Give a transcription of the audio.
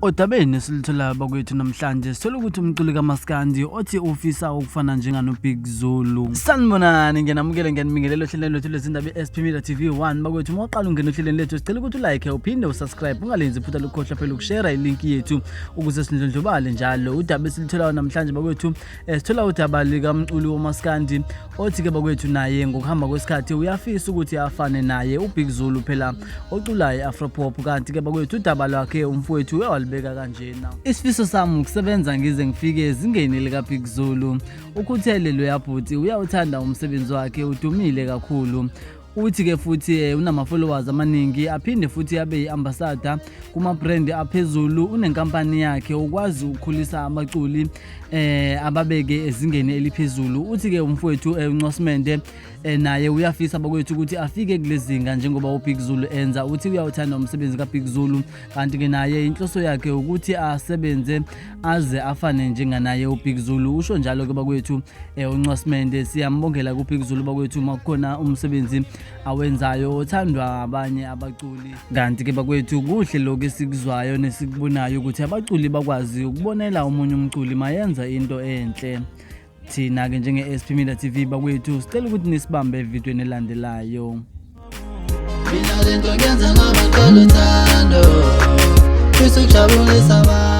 Odabeni esilitholayo bakwethu namhlanje sithola ukuthi umculi kaMaskandi othi ufisa ukufana njenganoBig Zulu. Sanibonani, ngiyanamukela ngiyanibingelela ohlelweni lwethu lwezindaba i-SP Media TV 1. Bakwethu uma uqala ungena ohlelweni lethu sicela ukuthi ulike uphinde usubscribe ungalenzi iphutha lokukhohlwa phela ukushare ilinki yethu ukuze sindlondlobale njalo. Udaba esilitholayo namhlanje bakwethu sithola udaba likamculi womaskandi othi-ke bakwethu naye ngokuhamba kwesikhathi uyafisa ukuthi afane naye uBig Zulu phela oculayo i-afropop. Kanti-ke bakwethu udaba lwakhe umfowethu uyawalibeka kanjena: isifiso sami ukusebenza ngize ngifike ezingeni likaBig Zulu. Ukhuthele loya bhuti, uyawuthanda umsebenzi wakhe, udumile kakhulu. Uthi-ke futhi unama-followers amaningi, aphinde futhi abe yi-ambassador kuma-brand aphezulu, unenkampani yakhe, ukwazi ukukhulisa abaculi ababeke ezingeni eliphezulu. Uthi-ke umfowethu uNcwasimende naye uyafisa bakwethu ukuthi afike kulezinga njengoba uBig Zulu enza. Uthi uyawuthanda umsebenzi kaBig Zulu, kanti-ke naye inhloso yakhe ukuthi asebenze aze afane njenganaye uBig Zulu. Usho njalo-ke bakwethu uNcwasimende. Siyambongela kuBig Zulu bakwethu uma kukhona umsebenzi awenzayo othandwa abanye abaculi. Kanti-ke bakwethu kuhle lokhu esikuzwayo nesikubonayo ukuthi abaculi bakwazi ukubonela omunye umculi mayenza into enhle. Thina-ke njenge-SP Media TV bakwethu sicela ukuthi nisibambe evidweni elandelayo. Mina lento ngenza ngoba ngicela uthando, fisa ukujabulisa abantu.